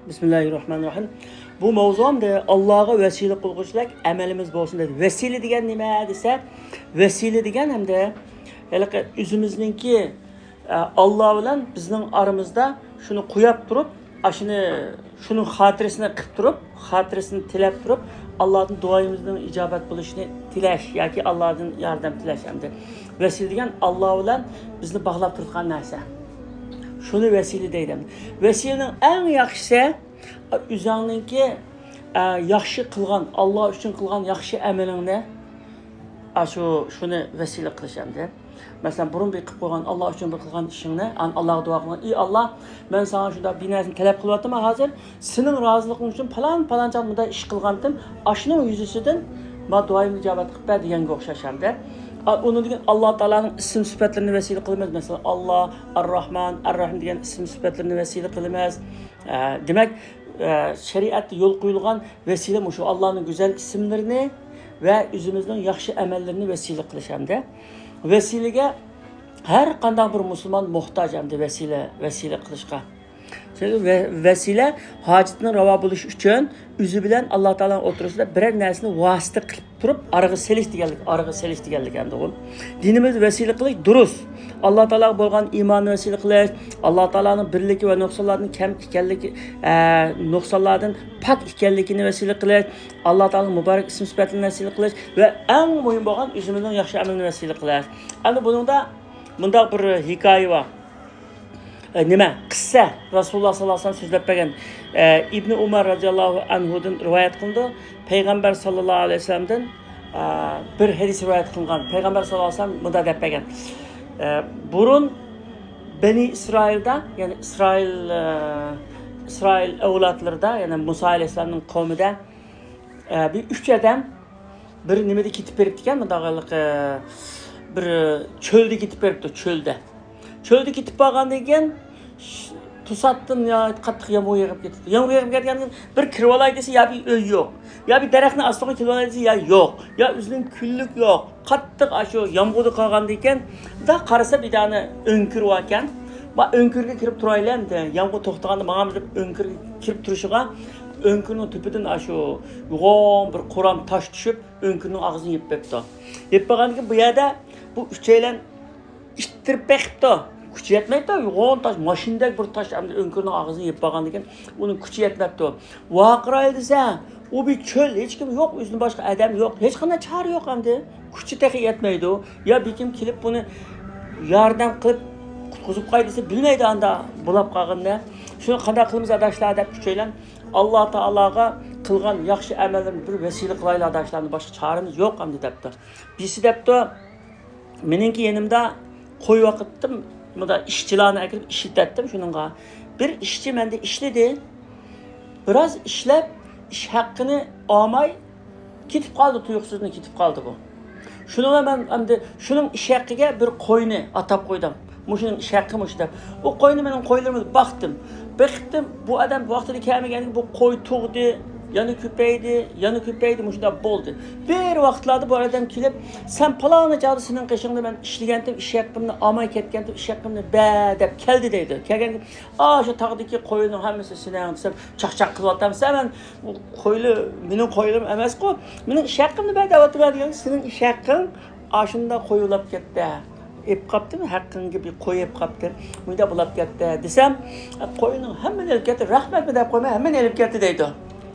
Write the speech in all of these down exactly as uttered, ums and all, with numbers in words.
بىسمىللاھىررەھمانىررەھىم. بۇ ماۋزۇ ئەمدى ئاللاغا ۋەسىلە قىلغۇچىلىك ئەمەلىمىز بولسۇن دېدى. ۋەسىلە دېگەن نېمە دېسە، ۋەسىلە دېگەن ئەمدى ھېلىقى ئۆزىمىزنىڭكى، ئە، ئاللا بىلەن بىزنىڭ ئارىمىزدا شۇنى قوياپ تۇرۇپ، ئاشۇنى، شۇنىڭ خاتىرىسىنى قىلىپ تۇرۇپ، خاتىرىسىنى تىلەپ تۇرۇپ، ئاللادىن دۇئايىمىزنىڭ ئىجابەت بولۇشىنى تىلەش ياكى ئاللادىن ياردەم تىلەش ئەمدى. ۋەسىلە دېگەن ئاللا بىلەن بىزنى باغلاپ تۇرىدىغان نەرسە. شۇنى ۋەسىلە دەيدۇ. ۋەسىلىنىڭ ئەڭ ياخشىسى، ئۆزۈڭنىڭكى، ئە، ياخشى قىلغان، ئاللا ئۈچۈن قىلغان ياخشى ئەمىلىڭنى، ئاشۇ، شۇنى ۋەسىلە قىلىش ئەمدى. مەسىلەن، بۇرۇن بىر قىلىپ قويغان، ئاللا ئۈچۈن بىر قىلغان ئىشىڭنى، ئان-، ئاللاغا دۇئا قىلغان، ئى ئاللا، مەن ساڭا شۇنداق بىر نەرسىنى تەلەپ قىلىۋاتىمەن ھازىر، سېنىڭ رازىلىقىڭ ئۈچۈن پالان، پالان چاغ مۇنداق ئىش قىلغانتىم، ئاشۇنىڭ يۈزىسىدىن ما دۇئايىمنى ئىجابەت قىلىپ بەر دېگەنگە ئوخشاش ئەمدى. ئا، ئۇنىڭدىن كېيىن ئاللا تائالانىڭ ئىسىم سۈپەتلىرىنى ۋەسىلە قىلىمىز. مەسىلەن، ئاللا، ئەر-راھمان، ئەر-راھىم دېگەن ئىسىم سۈپەتلىرىنى ۋەسىلە قىلىمىز. ئە، دېمەك، ئە، شەرىئەتتە يول قويۇلغان ۋەسىلە مۇشۇ، ئاللانىڭ گۈزەل ئىسىملىرىنى ۋە ئۆزىمىزنىڭ ياخشى ئەمەللىرىنى ۋەسىلە قىلىش ئەمدى. ۋەسىلىگە ھەر قانداق بىر مۇسۇلمان موھتاج ئەمدى ۋەسىلە، ۋەسىلە قىلىشقا. چۈنكى ۋە-، ۋەسىلە ھاجىتىنىڭ راۋا بولۇشى ئۈچۈن ئۆزى بىلەن ئاللا تائالانىڭ ئوتتۇرىسىدا بىرەر نەرسىنى ۋاسىتە قىلىپ تۇرۇپ ئارىغا سېلىش دېگەنلىك، ئارىغا سېلىش دېگەنلىك ئەمدى ئۇ. دىنىمىزنى ۋەسىلە قىلىش دۇرۇس. ئاللا تائالاغا بولغان ئىماننى ۋەسىلە قىلىش، ئاللا تائالانىڭ بىرلىكى ۋە نۇقسانلاردىن كەم ئىكەنلىكى، ئە، نۇقسانلاردىن پاك ئىكەنلىكىنى ۋەسىلە قىلىش، ئاللا تائالانىڭ مۇبارەك ئىسىم سۈپەتلىرىنى ۋەسىلە قىلىش ۋە ئەڭ مۇھىم بولغان ئۆزىمىزنىڭ ياخشى ئەمىلىنى ۋەسىلە قىلىش. ئەمدى بۇنىڭدا مۇنداق بىر ھېكايە بار. ئە، نېمە؟ قىسسە. رەسۇلۇللا ساللاللاھۇ ئەلەيھى ۋەسەللەم سۆزلەپ بەرگەن. ئە، ئىبنى ئۇمەر رەزىياللاھۇ ئەنھۇدىن رىۋايەت قىلىنىدۇ. پەيغەمبەر ساللاللاھۇ ئەلەيھى ۋەسەللەمدىن، ئە، بىر ھەدىس رىۋايەت قىلىنغان. پەيغەمبەر ساللاللاھۇ ئەلەيھى ۋەسەللەم مۇنداق دەپ بەرگەن. ئە، بۇرۇن بەنى ئىسرائىلدا، يەنى ئىسرائىل، ئە، ئىسرائىل ئەۋلادلىرىدا، يەنى مۇسا ئەلەيھىسسالامنىڭ قومىدا، ئە، بىر ئۈچ ئادەم بىر نېمىدە كېتىپ بېرىپتىكەن، مۇنداق ھېلىقى بىر چۆلدە كېتىپ بېرىپتۇ، چۆلدە. چۆلدە كېتىپ بارغاندىن كېيىن، ش-، توساتتىن يا قاتتىق يامغۇر يېغىپ كېتىپتۇ. يامغۇر يېغىپ كەتكەندىن كېيىن بىر كىرىۋالاي دېسە، يا بىر ئۆي يوق. يا بىر دەرەخنىڭ ئاستىغا كېلىۋالاي دېسە، يا يوق. يا ئۆزىنىڭ كۈنلۈك يوق. قاتتىق ئاشۇ يامغۇردا قالغاندىن كېيىن، دا قارىسا بىر دانە ئۆڭكۈر باركەن. ما ئۆڭكۈرگە كىرىپ تۇرايلى ئەمدى. يامغۇر توختىغاندا ماڭامىز دەپ ئۆڭكۈرگە كىرىپ تۇرۇشىغا، ئۆڭكۈرنىڭ تۈپىدىن ئاشۇ يوغان بىر قورام تاش چۈشۈپ، ئۆڭكۈرنىڭ ئاغزىنى يېپىپ بېرىپتۇ. يېپىپ بارغاندىن كېيىن بۇ يەردە بۇ ئۈچەيلەن ئىتتىرىپ بېقىپتۇ. كۈچى يەتمەيدۇ، يوغان تاش، ماشىنىدەك بىر تاش ئەمدى ئۆڭكۈرنىڭ ئاغزىنى يېپىپ بارغاندىن كېيىن ئۇنىڭ كۈچى يەتمەپتۇ. ۋارقىرايلى دېسە، ئۇ بىر چۆل، ھېچكىم يوق، ئۆزىدىن باشقا ئادەم يوق، ھېچقانداق چارە يوق ئەمدى. كۈچى تېخى يەتمەيدۇ. يا بىر كىم كېلىپ بۇنى ياردەم قىلىپ قۇتقۇزۇپ قوي دېسە، بىلمەيدۇ ئاندا بولاپ قالغىنىنى. شۇنى قانداق قىلىمىز ئاداشلار دەپ ئۈچەيلەن ئاللا تائالاغا قىلغان ياخشى ئەمەللىرىنى بىر ۋەسىلە قىلايلى ئاداشلارنى، باشقا چارىمىز يوق ئەمدى دەپتۇ. بىرسى دەپتۇ، مېنىڭكى يېنىمدا قوي باقاتتىم، مۇندا ئىشچىلارنى ئەكىرىپ ئىشلىتەتتىم شۇنىڭغا. بىر ئىشچى مەندە ئىشلىدى، بىراز ئىشلەپ، ئىش ھەققىنى ئالماي كېتىپ قالدى، تۇيۇقسىزدىن كېتىپ قالدى بۇ. شۇنىڭغا مەن ئەمدى شۇنىڭ ئىش ھەققىگە بىر قوينى ئاتاپ قويدۇم. مۇشۇنىڭ ئىش ھەققى مۇشۇ دەپ. ئۇ قوينى مېنىڭ قويلىرىمنى باقتىم. بېقىتتىم، بۇ ئادەم ۋاقتىدا كەلمىگەندىكىن بۇ قوي تۇغدى، يەنە كۆپەيدى، يەنە كۆپەيدى، مۇشۇنداق بولدى. بىر ۋاقىتلاردا بۇ ئادەم كېلىپ، سەن پالانى چاغدا سېنىڭ قېشىڭدا مەن ئىشلىگەنتىم، ئىش ھەققىمنى ئالماي كەتكەنتىم، ئىش ھەققىمنى بەر دەپ كەلدى دەيدۇ. كەلگەن، ئا، شۇ تاغدىكى قوينىڭ ھەممىسى سېنىڭ دېسەم، چاقچاق قىلىۋاتامسەن، مەن قويلار مېنىڭ قويلىرىم ئەمەسقۇ، مېنىڭ ئىش ھەققىمنى بەر دەۋاتىمەن دېگەن، سېنىڭ ئىش ھەققىڭ ئاشۇنداق قوي بولاپ كەتتى. ئېلىپ قاپتىمۇ، ھەققىڭگە بىر قوي ئېلىپ قاپتىم. مۇنداق بولاپ كەتتى دېسەم، قوينىڭ ھەممىنى ئېلىپ كەتتى. رەھمەتمۇ دەپ قويماي، ھەممىنى ئېلىپ كەتتى دەيدۇ.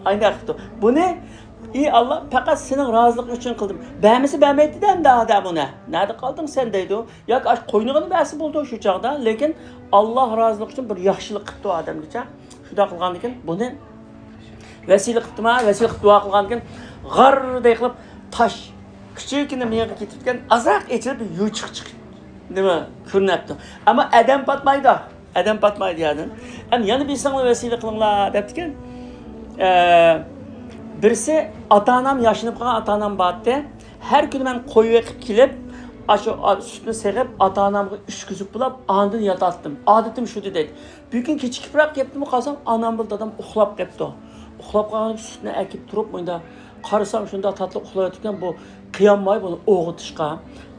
ئاينداق قىپتۇ. بۇنى، ئى ئاللا، پەقەت سېنىڭ رازىلىقىڭ ئۈچۈن قىلدىم. بەرمىسە بەرمەيتتى ئەمدى ئادەم ئۇنى. نەدە قالدىڭ سەن دەيدۇ. ياكى ئاشۇ قوينىغىنى بەرسە بولىدۇ شۇ چاغدا. لېكىن ئاللا رازىلىقى ئۈچۈن بىر ياخشىلىق قىپتۇ ئادەمگىچە. شۇنداق قىلغاندىكىن بۇنى ۋەسىلە قىپتىما، ۋەسىلە قىلىپ دۇئا قىلغاندىكىن غارردەك قىلىپ تاش كىچىككىنە مېڭىغا كېتىپتىكەن، ئازراق ئېچىلىپ يوچۇق چىقىپ نېمە كۆرۈنەپتۇ. ئەمما ئادەم پاتمايدۇ. ئادەم پاتمايدۇ يەردىن. ئەمدى يەنە بىرسىڭلار ۋەسىلە قىلىڭلار دەپتىكەن. ئە، بىرسى ئاتا-ئانام ياشىنىپ قالغان ئاتا-ئانام بارتتى. ھەر كۈنى مەن قوي بېقىپ كېلىپ، ئاشۇ سۈتنى سېغىپ ئاتا-ئانامغا ئىچكۈزۈپ بولاپ ئاندىن ياتاتتىم. ئادىتىم شۇدى دەيدۇ. بۈگۈن كېچىكىپراق كەپتىمۇ قارىسام، ئانام بىلەن دادام ئۇخلاپ قېپتۇ. ئۇخلاپ قالغان سۈتنى ئەكىپ تۇرۇپ مۇنداق قارىسام، شۇنداق تاتلىق ئۇخلاۋېتىپتىكەن، بۇ قىيالماي بۇنى ئويغىتىشقا.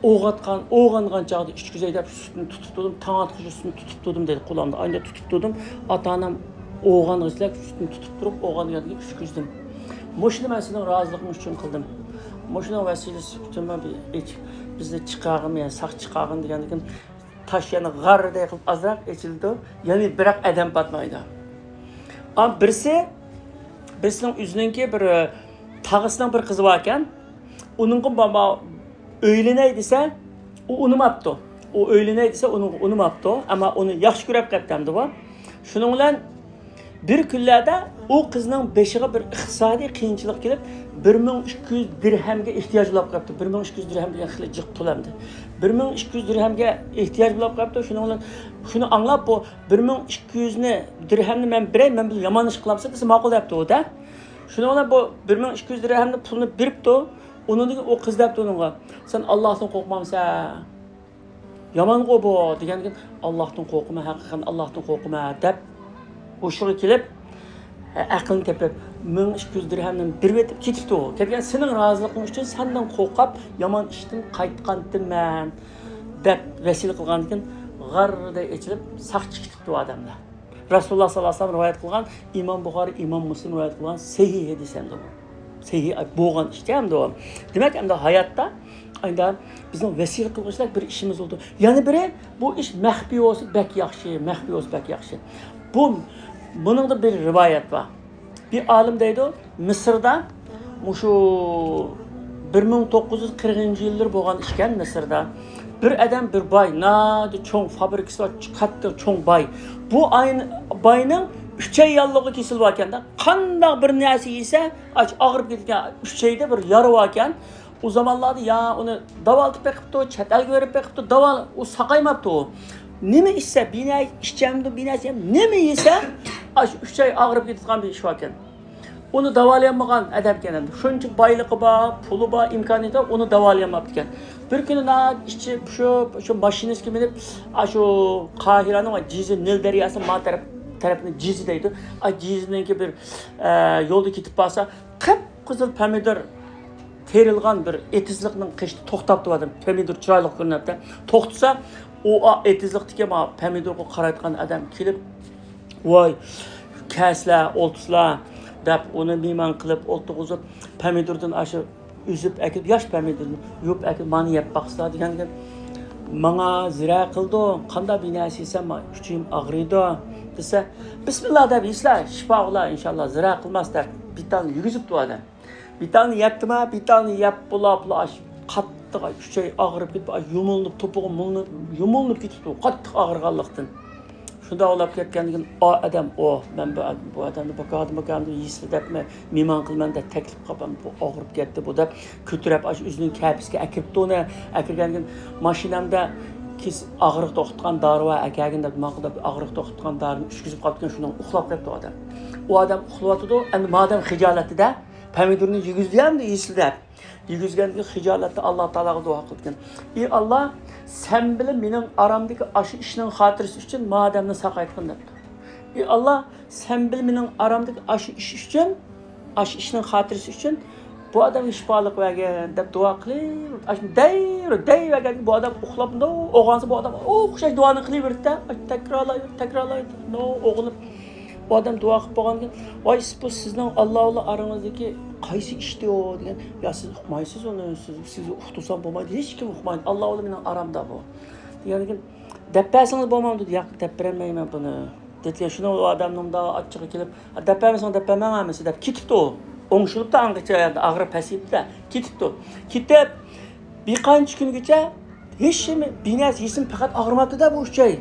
ئويغاتقان، ئويغانغان چاغدا ئىچكۈزەي دەپ سۈتنى تۇتۇپ تۇردۇم، تاڭ ئاتقۇچە سۈتنى تۇتۇپ تۇردۇم دەيدۇ قولۇمدا. ئاندىن تۇتۇپ تۇردۇم، ئاتا-ئانام ئوغانغىچىلەر ئۈستىنى تۇتۇپ تۇرۇپ، ئوغانغا ئۈچ كۆزدۈم. مۇشۇنى مەن سېنىڭ رازىلىقىڭ ئۈچۈن قىلدىم. مۇشۇنىڭ ۋەسىلىسى ئۈچۈن مەن بىر ئېچ-، بىزنى چىقارغىن، يا ساق چىقارغىن دېگەندىكىن، تاش يەنە غاررىدەك قىلىپ ئازراق ئېچىلىدۇ. يەنى بىراق ئادەم پاتمايدۇ. ئا، بىرسى، بىرسىنىڭ ئۆزىنىڭكى بىر، ئە، تاغىسىنىڭ بىر قىزى باركەن. ئۇنىڭغا ماما ئۆيلىنەي دېسە، ئۇ ئۇنىماپتۇ. ئۇ ئۆيلىنەي دېسە، ئۇنىڭغا ئۇنىماپتۇ. ئەمما ئۇنى ياخشى كۆرۈپ قەپتەمدى بۇ. شۇنىڭ بىلەن بىر كۈنلەردە ئۇ قىزنىڭ بېشىغا بىر ئىقتىسادىي قىيىنچىلىق كېلىپ، بىر مىڭ ئىككى يۈز دىرھەمگە ئېھتىياج بولۇپ قاپتۇ. بىر مىڭ ئىككى يۈز دىرھەم دېگەن خېلى جىق پۇل ئەمدى. بىر مىڭ ئىككى يۈز دىرھەمگە ئېھتىياج بولۇپ قاپتۇ. شۇنىڭ بىلەن شۇنى ئاڭلاپ، بۇ بىر مىڭ ئىككى يۈزنى، دىرھەمنى مەن بېرەي، مەن بىلەن يامان ئىش قىلامسەن دېسە، ماقۇل دەپتۇ ئۇ-دە. شۇنىڭ بىلەن بۇ بىر مىڭ ئىككى يۈز دىرھەمنى پۇلنى بېرىپتۇ. ئۇنىڭدىن كېيىن ئۇ قىز دەپتۇ ئۇنىڭغا، سەن ئاللاھتىن قورقمامسەن؟ يامانغۇ بۇ دېگەندىن كېيىن، ئاللاھتىن قورقىمەن، ھەقىقەتەن ئاللاھتىن قورقىمەن دەپ ھوشىغا كېلىپ، ئەقلىنى تېپىپ، مىڭ ئىككى يۈز دىرھەمنى بېرىۋېتىپ كېتىپتۇ. كەتكەن، سېنىڭ رازىلىقىڭ ئۈچۈن سەندىن قورقۇپ يامان ئىشتىن قايتقانتىمەن دەپ ۋەسىيەت قىلغاندىن كېيىن، غاررىدەك ئېچىلىپ ساقچى كېتىپتۇ ئادەملەر. رەسۇلۇللا ساللاللاھۇ ئەلەيھى ۋەسەللەم رىۋايەت قىلغان، ئىمام بۇخارى، ئىمام مۇسلىم رىۋايەت قىلغان سەھىھ ھەدىس ئەمدى بۇ. سەھىھ بولغان ئىشكەن ئەمدى ئۇ. دېمەك، ئەمدى ھاياتتا ئەمدى بىزنىڭ ۋەسىيەت قىلغۇچىلىك بىر ئىشىمىز بولىدۇ. يەنە بىرى، بۇ ئىش مەخپىي بولسا بەك ياخشى، مەخپىي بولسا بەك ياخشى. بۇ، بۇنىڭدا بىر رىۋايەت بار. بىر ئالىم دەيدۇ، مىسىردا مۇشۇ بىر مىڭ توققۇز يۈز قىرىقىنچى يىللىرى بولغان ئىشكەن مىسىردا. بىر ئادەم، بىر باي، ناھايىتى چوڭ فابرىكىسى بار، قاتتىق چوڭ باي. بۇ ئاينى، باينىڭ ئۈچەي ياللۇغى كېسىلىۋالغاندا، قانداق بىر نەرسە يېسە، ئاچ-، ئاغرىپ كېتىدىكەن، ئۈچەيدە بىر يارا باركەن. ئۇ زامانلاردا يا ئۇنى داۋالىتىپ بېقىپتۇ، چەت ئەلگە بېرىپ بېقىپتۇ، داۋال-، ئۇ ساقايماپتۇ. نېمە ئىچسە، بىنە ئىچەمدۇ، بىنە ئىچەم، نېمە يېسە، ئاشۇ ئۈچەي ئاغرىپ كېتىدىغان بىر ئىش باركەن. ئۇنى داۋالىيالمىغان ئادەمكەن ئەمدى. شۇنچە بايلىقى بار، پۇلى بار، ئىمكانىيىتى بار، ئۇنى داۋالىيالماپتىكەن. بىر كۈنى ناھايىتى ئىچى پۇشۇپ، شۇ ماشىنىسىغا مىنىپ، ئاشۇ قاھىرەنىڭ جىزى، نىل دەرياسى ما تەرەپ، تەرەپنى جىزى دەيدۇ. ئا، جىزىنىڭكى بىر، ئە، يولدا كېتىپ بارسا، قىپقىزىل پەمىدۇر تېرىلغان بىر ئېتىزلىقنىڭ قېشىدا توختاپتۇ ئادەم. پەمىدۇر چىرايلىق كۆرۈنەتتى. توختىسا، ئۇ ئا-، ئېتىزلىقتىكى ما پەمىدۇرغا قارايدىغان ئادەم كېلىپ، ۋاي، كەلسىلە، ئولتۇرسىلا دەپ، ئۇنى مېھمان قىلىپ ئولتۇرغۇزۇپ، پەمىدۇردىن ئاشۇ ئۈزۈپ ئەكېلىپ، ياش پەمىدۇرنى يۇيۇپ ئەكېلىپ، مانا يەپ باقسىلا دېگەندىن، ماڭا زىرە قىلىدۇ، قانداق بىر نەرسە يېسەم، ئۈچۈيۈم ئاغرىيدۇ دېسە، بىسمىللا دەپ يېسىلە، شىپا بولا، ئىنشاللا، زىرە قىلماس دەپ، بىتالنى يېگۈزۈپتۇ ئادەم. بىتالنى يەپتىما، بىتالنى يەپ بولا، بولا، ئاش-، قاتتىق ئاش-، ئۈچەي ئاغرىپ كېتىپ، ئاش-، يۇمۇلنۇپ، توپىغا مۇلنىپ، يۇمۇلنۇپ كېتىپتۇ، قاتتىق ئاغرىغانلىقتىن. شۇنداق ئويلاپ كەتكەندىن كېيىن، ئا ئادەم، ئو، مەن بۇ ئادەم، بۇ ئادەمنى بىكاردىن، بىكاردىن يېسىلە دەپ، مەن مېھمان قىلىمەن دەپ تەكلىپ قىلىپ، بۇ ئاغرىپ كەتتى، بۇ دەپ كۆتۈرۈپ، ئاشۇ ئۆزىنىڭ كەپىسىگە ئەكىرىپتۇ ئۇنى. ئەكىرگەندىن كېيىن، ماشىنامدا كېس-، ئاغرىق توختىتىدىغان دارى بار، ئەكەلگىن دەپ، ماقۇل دەپ، ئاغرىق توختىتىدىغان دارىنى ئۈشكۈزۈپ قاپتىكەن، شۇنىڭ ئۇخلاپ كەتتى ئۇ ئادەم. ئۇ ئادەم ئۇخلىۋاتىدۇ، ئەمدى مادەم خىجالەتتە-دە، پەمىدۇرنى يېگۈزدى ئەمدى يېسىلە دەپ. يېگۈزگەندىن كېيىن خىجالەتتە ئاللا تائالاغا دۇئا قىلىدىكەن. ئى ئاللا، سەن بىلەن مېنىڭ ئارامدىكى ئاشۇ ئىشنىڭ خاتىرىسى ئۈچۈن ما ئادەمنى ساقايتقىن دەپتۇ. ئى ئاللا، سەن بىلەن مېنىڭ ئارامدىكى ئاشۇ ئىش ئۈچۈن، ئاشۇ ئىشنىڭ خاتىرىسى ئۈچۈن بۇ ئادەمگە شىپالىق بەرگىن دەپ دۇئا قىلىپ، ئاشۇ دەيۋېرىپ، دەيۋەرگەندىن بۇ ئادەم ئۇخلاپمۇ، ئويغانسا بۇ ئادەم ئوخشاش دۇئانى قىلىۋېرىدۇ-دە، تەكرارلايۋېرىدۇ، تەكرارلايۋېرىدۇ، ئويغىنىپ. بۇ ئادەم دۇئا قىلىپ بولغاندىن كېيىن، ۋاي، بۇ سىزنىڭ ئاللا بىلەن ئاراڭىزدىكى قايسى ئىشتى ئۇ؟ دېگەن، يا سىز ئۇقمايسىز ئۇنى، سىز، سىز ئۇقتۇرسام بولمايدۇ، ھېچكىم ئۇقمايدۇ، ئاللا بىلەن مېنىڭ ئارامدا بۇ. دېگەندىن كېيىن، دەپ بەرسىڭىز بولمامدۇ؟ ياق، دەپ بېرەلمەيمەن بۇنى. دېدى، شۇنىڭ ئۇ ئادەمنىڭ مۇنداق ئاچچىقى كېلىپ، دەپ بەرمىسەڭ دەپ بەرمەڭ ھەممىسى دەپ كېتىپتۇ. ئوڭشىلىپتۇ، ئاڭغىچە ئاغرىپ پەسىيىپتۇ، كېتىپتۇ. كېتىپ، بىر قانچە كۈنگىچە ھېچنېمە، بىر نەرسە يېسىمۇ پەقەت ئاغرىماپتۇ-دە بۇ ئۈچەي.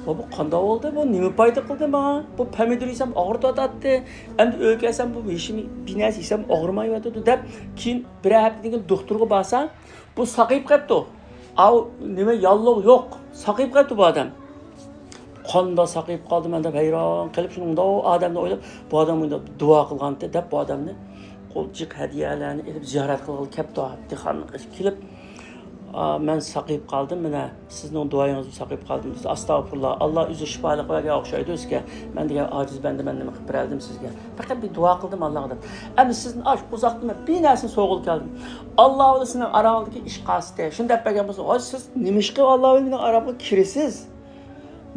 ۋا، بۇ قانداق بولدى؟ بۇ نېمە پايدا قىلدى ماڭا؟ بۇ پەمىدۇر يېسەم ئاغرىتىۋاتاتتى. ئەمدى ئۆيگە كەلسەم بۇ ھېچنېمە، بىر نەرسە يېسەم ئاغرىمايۋاتىدۇ دەپ، كېيىن بىرەر ھەپتىدىن كېيىن دوختۇرغا بارسا، بۇ ساقىيىپ قاپتۇ. ئاۋۇ نېمە، ياللۇغ يوق. ساقىيىپ قاپتۇ بۇ ئادەم. قانداق ساقىيىپ قالدىمەن دەپ ھەيران قېلىپ، شۇنىڭدا ئۇ ئادەمنى ئويلاپ، بۇ ئادەم مۇنداق دۇئا قىلغانتى دەپ، بۇ ئادەمنى قول جىق ھەدىيەلەرنى ئېلىپ زىيارەت قىلغىلى كەپتۇ. دىخاننىڭ ئىچىگە كېلىپ، ئا، مەن ساقىيىپ قالدىم، مانا سىزنىڭ دۇئايىڭىزدىن ساقىيىپ قالدىم دېسە، ئاستاغپۇرۇللا، ئاللا ئۆزى شىپالىق بەرگەن ئوخشايدۇ سىزگە. مەن دېگەن ئاجىز بەندە، مەن نېمە قىلىپ بېرەلدىم سىزگە؟ پەقەت بىر دۇئا قىلدىم ئاللاغا دەپ. ئەمدى سىزدىن ئاش-، ئۇزاقتا مەن بىر نەرسىنى سورىغىلى كەلدىم. ئاللا بىلەن سېنىڭ ئاراڭدىكى ئىش قاستى. شۇنى دەپ بەرگەن بولسا، ۋاي، سىز نېمىشقا ئاللا بىلەن مېنىڭ ئارامغا كىرىسىز؟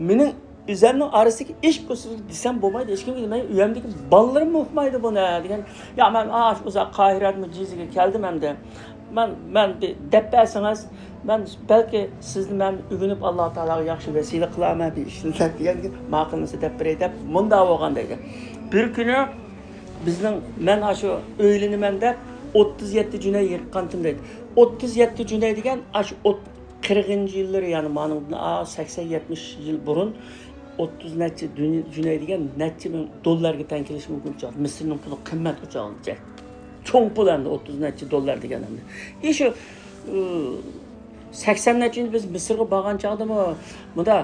مېنىڭ ئۆزەمنىڭ ئارىسىدىكى ئىش ئۇسۇلى دېسەم بولمايدۇ، ھېچكىمگە دېمەي، ئۆيەمدىكى بالىلىرىممۇ ئۇقمايدۇ بۇنى دېگەن. يا، مەن ئاشۇ ئۇزاق قاھىرەدىن جىزىگە كەلدىم ئەمدى. مەن، مەن بىر دەپ بەرسىڭىز، مەن بەلكى سىزنى مەن ئۆگىنىپ، ئاللا تائالاغا ياخشى ۋەسىلە قىلارمەن بىر ئىشنى دەپ دېگەندىكىن، ماقۇلمىسا دەپ بېرەي دەپ مۇنداق بولغان دەيدۇ. بىر كۈنى بىزنىڭ، مەن ئاشۇ ئۆيلىنىمەن دەپ ئوتتۇز يەتتە جۈنەي يىغقانتىم دەيدۇ. ئوتتۇز يەتتە جۈنەي دېگەن ئاشۇ ئوت-، قىرىقىنچى يىللىرى، يەنى مانىڭدىن، ئا، سەكسەن يەتمىش يىل بۇرۇن ئوتتۇز نەچچە دۈنيا، جۈنەي دېگەن نەچچە مىڭ دوللارغا تەڭ كېلىشى مۇمكىن ئۇ چاغدا. مىسىرنىڭ پۇلى قىممەت ئۇ چاغدا. چوڭ پۇل ئەمدى ئوتتۇز نەچچە دوللار دېگەن ئەمدى. ئى، شۇ، ئۇ، سەكسەن نەچچە يىل بىز مىسىرغا بارغان چاغدىمۇ مۇندا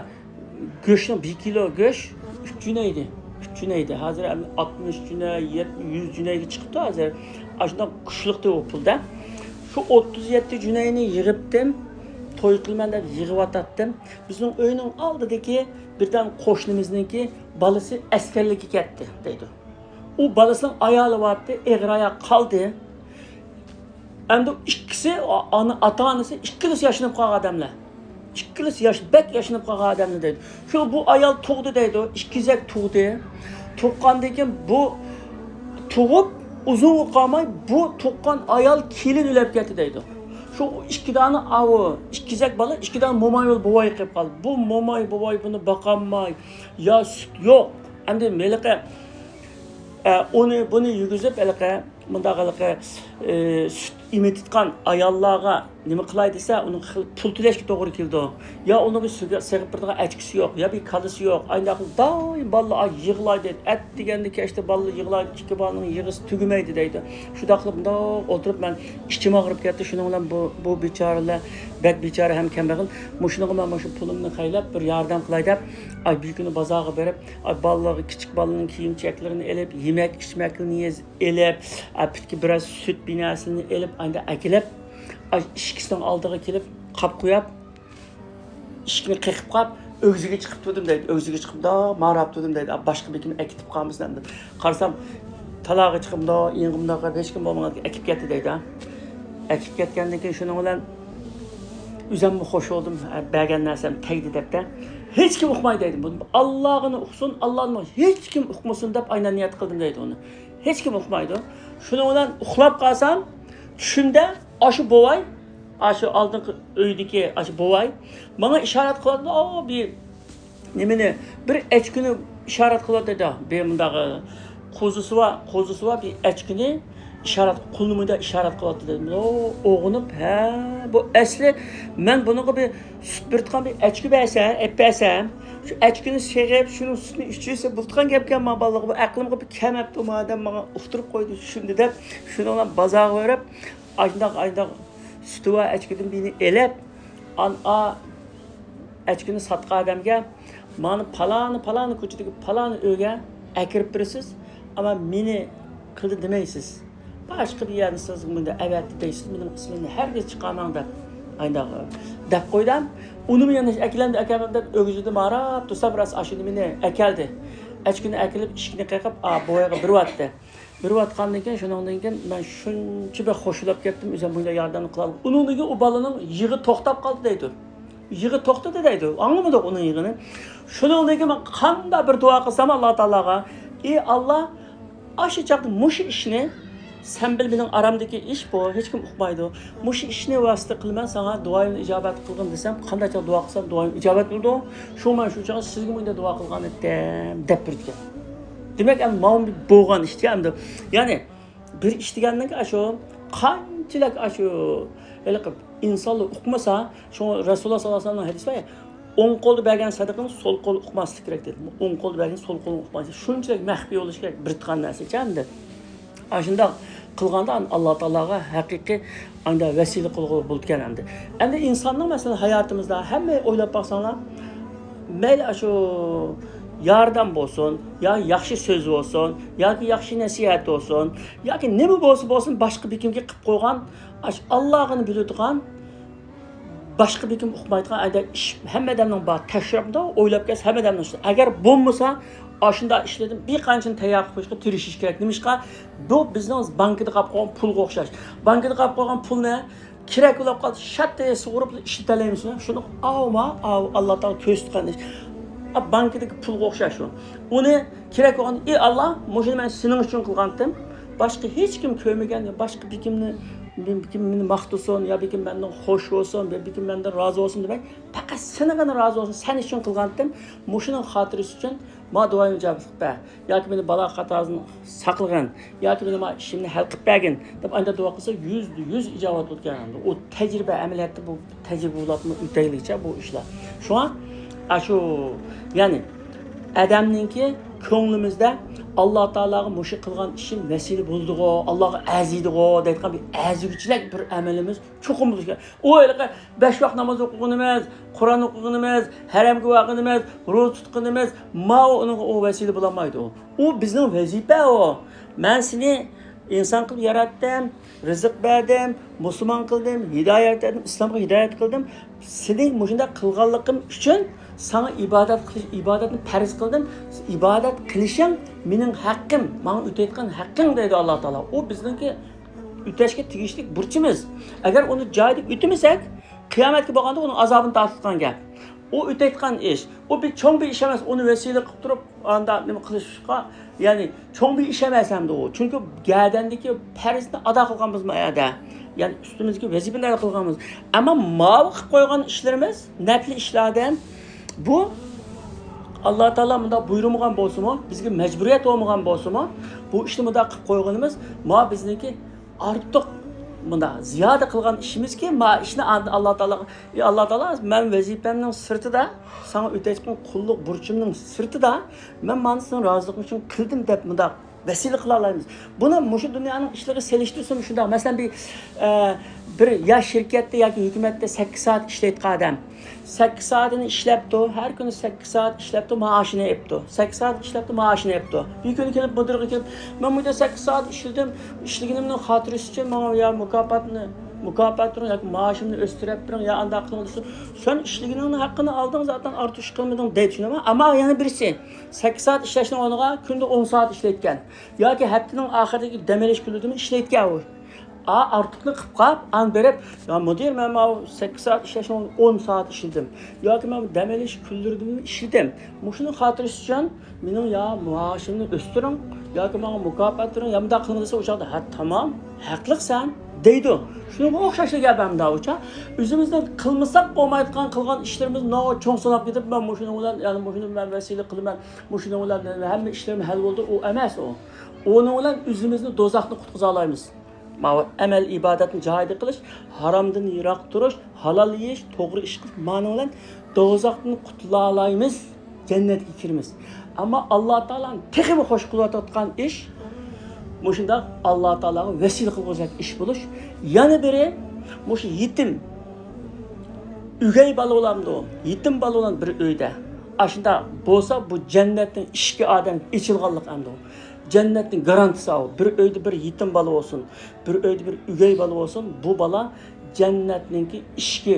گۆشنىڭ بىر كىلو گۆش ئۈچ جۈنەي ئىدى. ئۈچ جۈنەي ئىدى. ھازىر ئەمدى ئاتمىش جۈنەي، يەتمىش، يۈز جۈنەيگە چىقىپتۇ ھازىر. ئاشۇنداق كۈچلۈكتى ئۇ پۇلدا. شۇ ئوتتۇز يەتتە جۈنەينى يىغىپتىم، توي قىلىمەن دەپ يىغىۋاتاتتىم. بىزنىڭ ئۆينىڭ ئالدىدىكى بىردەم قوشنىمىزنىڭكى بالىسى ئەسكەرلىككە كەتتى دەيدۇ. ئۇ بالىسىنىڭ ئايالى بارتتى، ئېغىر ئاياق قالدى. ئەمدى ئىككىسى، ئانا، ئاتا-ئانىسى ئىككىلىسى ياشىنىپ قالغان ئادەملەر. ئىككىلىسى ياش، بەك ياشىنىپ قالغان ئادەملەر دەيدۇ. شۇ بۇ ئايال تۇغدى دەيدۇ، ئىككى كېزەك تۇغدى. تۇغقاندىن كېيىن بۇ تۇغۇپ ئۇزۇنغا قالماي بۇ تۇغقان ئايال كېلىن ئۆلۈپ كەتتى دەيدۇ. شۇ ئىككى دانە ئاۋۇ، ئىككى كېزەك بالا، ئىككى دانە موماي بوۋاي قېلىپ قالدى. بۇ موماي بوۋاي بۇنى باقالماي، يا سۈت يوق. ئەمدى ھېلىقى، ئە، ئۇنى بۇنى يۈگۈزۈپ ھېلىقى مۇنداق ھېلىقى، ئى، سۈت ئېمىتىدىغان ئاياللارغا نېمە قىلاي دېسە، ئۇنىڭ خېلى پۇل تۆلەشكە توغرا كېلىدۇ. يا ئۇنىڭ بىر سىغ-، سىغىپ بېرىدىغان ئەچكىسى يوق، يا بىر كالىسى يوق. ئاينداق دائىم بالىلار يىغلايدۇ. ئەتىگەندە كەچتە بالىلار يىغلايدۇ. ئىككى بالىنىڭ يىغىسى تۈگىمەيدۇ دەيدۇ. شۇنداق قىلىپ مۇنداق ئولتۇرۇپ مەن ئىچىم ئاغرىپ كەتتى. شۇنىڭ بىلەن بۇ، بۇ بىچارىلەر بەك بىچارە ھەم كەمبەغەل. مۇشۇنىڭغا مەن مۇشۇ پۇلۇمنى خەجلەپ بىر ياردەم قىلاي دەپ، ئاي، بىر كۈنى بازارغا بېرىپ، ئاي، بالىلارغا كىچىك بالىنىڭ كىيىم-كېچەكلىرىنى ئېلىپ، يېمەك-ئىچمەكلىرىنى ئېلىپ، ئاپىتكە بىرەر سۈت بىنەسىنى ئېلىپ، ئاندىن ئەكېلىپ، ئىشىكىسىنىڭ ئالدىغا كېلىپ قاپ قويۇپ، ئىشىكنى قېقىپ قاپ، ئۆگزىگە چىقىپ تۇردۇم دەيدۇ. ئۆگزىگە چىقىپ، مۇنداق ماراپ تۇردۇم دەيدۇ. باشقا بىر كىم ئەكېتىپ قالمىسۇن ئەمدى. قارىسام، تالاغا چىقىپ، مۇنداق ئېڭىمدا قاراپ، ھېچكىم بولمىغان ئەكېپ كەتتى دەيدۇ. ئەكېپ كەتكەندىن كېيىن شۇنىڭ بىلەن ئۆزۈممۇ خوش بولدۇم، ھە، بەرگەن نەرسەم تەگدى دەپتە. ھېچكىم ئۇقمايدۇ دەيدۇ. بۇنى ئاللاغىنا ئۇقسۇن، ئاللانىڭ ھېچكىم ئۇقمىسۇن دەپ ئاينان نىيەت قىلدىم دەيدۇ ئۇنى. ھېچكىم ئۇقمايدۇ. شۇنىڭ بىلەن ئۇخلاپ قالسام، چۈشۈمدە ئاشۇ بوۋاي، ئاشۇ ئالدىنقى ئۆيدىكى ئاشۇ بوۋاي ماڭا ئىشارەت قىلىۋاتىدۇ. ئاۋۇ بىر نېمىنى، بىر ئەچكىنى ئىشارەت قىلىۋاتىدۇ. بىر مۇنداق قوزىسى بار، قوزىسى بار بىر ئەچكىنى ئىشارەت، قولىنى مۇنداق ئىشارەت قىلىۋاتىدۇ. ئوغۇنۇپ، ھە، بۇ ئەسلى مەن بۇنىڭغا بىر سۈت بېرىدىغان بىر ئەچكە بەرسەم، ئەپ بەرسەم، شۇ ئەچكىنى سېغىپ، شۇنىڭ سۈتىنى ئىچىۋەرسە بولىدىغان گەپكەن، ما بالىغا بۇ ئەقلىمگە بىر كەلمەپتۇ، ما ئادەم ماڭا ئۇقتۇرۇپ قويدى، چۈشۈندى دەپ، شۇنىڭ بىلەن بازارغا بېرىپ، ئاشۇنداق، ئاشۇنداق سۈتى بار ئەچكىدىن بىرنى ئېلىپ، ئان-، ئا، ئەچكىنى ساتقان ئادەمگە، مانا پالانى، پالانى كوچىدىكى پالانى ئۆيگە ئەكىرىپ بېرىسىز، ئەمما مېنى قىلدى دېمەيسىز. باشقا بىر يەرنى سىز مۇنداق ئەۋەتتى دەيسىز، مېنىڭ ئىسمىمنى ھەرگىز چىقارماڭ دەپ، ئاينداق دەپ قويدۇم. ئۇنىمۇ يەنە ئەكىلەمدۇ، ئەكەلمەمدۇ دەپ ئۆگزىدە ماراپ تۇرسا، بىراز ئاشۇ نېمىنى ئەكەلدى. ئەچكىنى ئەكېلىپ، ئىشىكنى قېقىپ، ئا، بوۋايغا بېرىۋەتتى. بېرىۋاتقاندىن كېيىن، شۇنىڭدىن كېيىن مەن شۇنچە بەك خوشلاپ كەتتىم، ئۆزۈم بۇنچە ياردەمنى قىلالىدىم. ئۇنىڭدىن كېيىن ئۇ بالىنىڭ يىغى توختاپ قالدى دەيدۇ. يىغى توختىدى دەيدۇ. ئاڭلىمىدۇق ئۇنىڭ يىغىنى. شۇنىڭدىن كېيىن مەن قانداق بىر دۇئا قىلسام ئاللا تائالاغا، ئى ئاللا، ئاشۇ چاغدا مۇشۇ ئىشنى، سەن بىل مېنىڭ ئارامدىكى ئىش بۇ، ھېچكىم ئۇقمايدۇ. مۇشۇ ئىشنى ۋاسىتە قىلىمەن ساڭا دۇئايىمنى ئىجابەت قىلغىن دېسەم، قانداق چاغ دۇئا قىلسام دۇئايىم ئىجابەت بولىدۇ. شۇڭا مەن شۇ چاغدا سىزگە مۇنداق دۇئا قىلغان ئىدىم دەپ بېرىدىكەن. دېمەك، ئەمدى ماۋۇ بولغان ئىشتى ئەمدى. يەنى بىر ئىش دېگەننىڭكى ئاشۇ قانچىلىك ئاشۇ ھېلىقى ئىنسانلار ئۇقمىسا، شۇڭا رەسۇلۇللا ساللاللاھۇ ئەلەيھى ۋەسەللەم ھەدىس بار يا، ئوڭ قولدا بەرگەن سەدىقىنى سول قول ئۇقماسلىق كېرەك دېدى. ئوڭ قولدا بەرگەن سول قول ئۇقماسلىق. شۇنچىلىك مەخپىي بولۇشى كېرەك بىر تۇتقان نەرسىچە ئەمدى. ئاشۇنداق قىلغاندا ئاللا تائالاغا ھەقىقىي ئاندا ۋەسىلە قىلغىلى بولىدىكەن ئەمدى. ئەمدى ئىنساننىڭ، مەسىلەن، ھاياتىمىزدا ھەممە ئويلاپ باقساڭلار، مەيلى ئاشۇ ياردەم بولسۇن، يا ياخشى سۆز بولسۇن، ياكى ياخشى نەسىھەت بولسۇن، ياكى نېمە بولسا بولسۇن، باشقا بىر كىمگە قىلىپ قويغان، ئاشۇ ئاللاغىلا بىلىدىغان، باشقا بىر كىم ئۇقمايدىغان ئەدە ئىش ھەممە ئادەمنىڭ بار. تەكشۈرۈپ ئويلاپ كەلسە ھەممە ئادەمنىڭ ئىشى. ئەگەر بولمىسا، ئاشۇنداق ئىشلاردىن بىر قانچىنى تەييار قىلىپ قويۇشقا تىرىشىش كېرەك. نېمىشقا؟ بۇ بىزنىڭ بانكىدا قاپ قويغان پۇلغا ئوخشاش. بانكىدا قاپ قويغان پۇلنى كېرەك بولۇپ قالسا، شەتتە سۇغۇرۇپ ئىشلىتەلەيمىز. شۇنى ئاۋما، ئاۋ، ئاللا تائالا كۆرسىتىدىغان ئىش. بانكىدىكى پۇلغا ئوخشاش ئۇ. ئۇنى كېرەك بولغاندا، ئى ئاللا، مۇشۇنى مەن سېنىڭ ئۈچۈن قىلغانتىم، باشقا ھېچكىم كۆرمىگەن، باشقا بىكىمنى، بىكىم مېنى ماختىسۇن يا بىكىم مەندىن خوش بولسۇن، بىكىم مەندىن رازى بولسۇن دېمەي، پەقەت سېنىڭغىلا رازى بولسۇن، سەن ئۈچۈن قىلغانتىم، مۇشۇنىڭ خاتىرىسى ئۈچۈن ما دۇئايىمغا ئىجابەتلىك بەر. ياكى مېنى بالا قازادىن ساقلىغىن، ياكى مېنى ما ئىشىمنى ھەل قىلىپ بەرگىن دەپ ئانداق دۇئا قىلسا، يۈزدە يۈز ئىجابەت بولىدىكەن. ئۇ تەجرىبە، ئەمەلىيەتتە بۇ تەجرىبە بولۇپمۇ ئۆتەيلىكچە بۇ ئىشلار. شۇڭا ئاشۇ، يەنى ئادەمنىڭكى كۆڭلىمىزدە ئاللا تائالاغا مۇشۇ قىلغان ئىشىم ۋەسىلە بولدىغۇ، ئاللاغا ئەرزىيدىغۇ دەيدىغان بىر ئەرزىگۈچىلىك بىر ئەمىلىمىز چوقۇم بولۇشى كېرەك. ئۇ ھېلىقى بەش ۋاق ناماز ئوقۇغىنىمىز، قۇرئان ئوقۇغىنىمىز، ھەرەمگە بارغىنىمىز، روزا تۇتقىنىمىز، ماۋۇ ئۇنىڭغا ئۇ ۋەسىلە بولالمايدۇ. ئۇ بىزنىڭ ۋەزىپە ئۇ. مەن سېنى ئىنسان قىلىپ ياراتتىم، رىزىق بەردىم، مۇسۇلمان قىلدىم، ھىدايەت بەردىم، ئىسلامغا ھىدايەت قىلدىم. سېنى مۇشۇنداق قىلغانلىقىم ئۈچۈن ساڭا ئىبادەت قىلىش، ئىبادەتنى پەرز قىلدىم. ئىبادەت قىلىشىڭ مېنىڭ ھەققىم، ماڭا ئۆتەيدىغان ھەققىڭ دەيدۇ ئاللا تائالا. ئۇ بىزنىڭكى ئۆتەشكە تېگىشلىك بۇرچىمىز. ئەگەر ئۇنى جايىدا ئۆتىمىسەك، قىيامەتكە بولغاندا ئۇنىڭ ئازابىنى تارتىدىغان گەپ. ئۇ ئۆتەيدىغان ئىش. ئۇ بىر چوڭ بىر ئىش ئەمەس. ئۇنى ۋەسىلە قىلىپ تۇرۇپ، ئاندا نېمە قىلىشقا، يەنى چوڭ بىر ئىش ئەمەس ئەمدى ئۇ. چۈنكى گەدەندىكى پەرزنى ئادا قىلغانمىز ما يەردە. يەنى ئۈستىمىزدىكى ۋەزىپىنى ئادا قىلغانمىز. ئەمما ماۋۇ قىلىپ قويغان ئىشلىرىمىز، نەپلى ئىشلاردىن بۇ ئاللا تائالا مۇنداق بۇيرۇمىغان بولسىمۇ، بىزگە مەجبۇرىيەت بولمىغان بولسىمۇ، بۇ ئىشنى مۇنداق قىلىپ قويغىنىمىز، ما بىزنىڭكى ئارتۇق، مۇنداق زىيادە قىلغان ئىشىمىزكى، ما ئىشنى ئاندىن ئاللا تائالاغا، ئى ئاللا تائالا، مەن ۋەزىپەمنىڭ سىرتىدا، ساڭا ئۆتەيدىغان قۇللۇق بۇرچۇمنىڭ سىرتىدا، مەن مانا سېنىڭ رازىلىقىڭ ئۈچۈن قىلدىم دەپ مۇنداق ۋەسىلە قىلالايمىز. بۇنى مۇشۇ دۇنيانىڭ ئىشلىرىغا سېلىشتۇرسىمۇ شۇنداق. مەسىلەن، بىر، ئە، بىر يا شىركەتتە ياكى ھۆكۈمەتتە سەككىز سائەت ئىشلەيدىغان ئادەم. سەككىز سائەتىنى ئىشلەپتۇ، ھەر كۈنى سەككىز سائەت ئىشلەپتۇ، مائاشىنى ئېپتۇ. سەككىز سائەت ئىشلەپتۇ، مائاشىنى ئېپتۇ. بىر كۈنى كېلىپ مۇدىرغا كېلىپ، مەن بۇ يەردە سەككىز سائەت ئىشلىدىم، ئىشلىگىنىمنىڭ خاتىرىسى ئۈچۈن ماڭا يا مۇكاپاتنى، مۇكاپات بېرىڭ ياكى مائاشىمنى ئۆستۈرۈپ بېرىڭ يا ئانداق قىلىڭ دېسە، سەن ئىشلىگىنىڭنىڭ ھەققىنى ئالدىڭ، زاتەن ئارتۇق ئىش قىلمىدىڭ دەيدۇ، چۈشىنەمەن. ئەمما يەنە بىرسى، سەككىز سائەت ئىشلەشنىڭ ئورنىغا كۈندە ئون سائەت ئىشلەيدىكەن. ياكى ھەپتىنىڭ ئاخىرىدىكى دەم ئېلىش كۈنلىرىدىمۇ ئىشلەيدىكەن ئۇ. ئا، ئارتۇقنى قىلىپ قاپ، ئان بېرىپ، يا مۇدىر، مەن ماۋۇ سەككىز سائەت ئىشلەشنىڭ ئورنىغا ئون سائەت ئىشلىدىم. ياكى مەن دەم ئېلىش كۈنلىرىدىمۇ ئىشلىدىم. مۇشۇنىڭ خاتىرىسى ئۈچۈن مېنىڭ يا مائاشىمنى ئۆستۈرۈڭ، ياكى ماڭا مۇكاپات بېرىڭ، يا مۇنداق قىلىڭ دېسە، ئۇ چاغدا، ھە، تامام، ھەقلىقسەن، دەيدۇ. شۇنىڭغا ئوخشاشلا گەپ ھەمدە ئۇچا. ئۆزىمىزدىن قىلمىساق بولمايدىغان قىلغان ئىشلىرىمىز ناھايىتى چوڭ ساناپ كېتىپ، مەن مۇشۇنىڭ بىلەن، يەنى مۇشۇنى مەن ۋەسىلە قىلىمەن، مۇشۇنىڭ بىلەن ھەممە ئىشلىرىم ھەل بولدى، ئۇ ئەمەس ئۇ. ئۇنىڭ بىلەن ئۆزىمىزنى دوزاختىن قۇتقۇزالايمىز. ماۋۇ ئەمەل ئىبادەتنى جايىدا قىلىش، ھارامدىن يىراق تۇرۇش، ھالال يېيىش، توغرا ئىش قىلىش، مانىڭ بىلەن دوزاختىن قۇتۇلالايمىز، جەننەتكە كىرىمىز. ئەمما ئاللا تائالانى تېخىمۇ خوش قىلىۋاتقان ئىش، مۇشۇنداق ئاللا تائالاغا ۋەسىلە قىلغۇزەك ئىش بولۇش. يەنە بىرى، مۇشۇ يېتىم، ئۆگەي بالا بولامدۇ، يېتىم بالا بولامدۇ بىر ئۆيدە. ئاشۇنداق بولسا، بۇ جەننەتنىڭ ئىشىكى ئادەمگە ئېچىلغانلىق ئەمدى. جەننەتنىڭ گارانتىسى ئۇ. بىر ئۆيدە بىر يېتىم بالا بولسۇن، بىر ئۆيدە بىر ئۆگەي بالا بولسۇن، بۇ بالا جەننەتنىڭكى ئىشىكى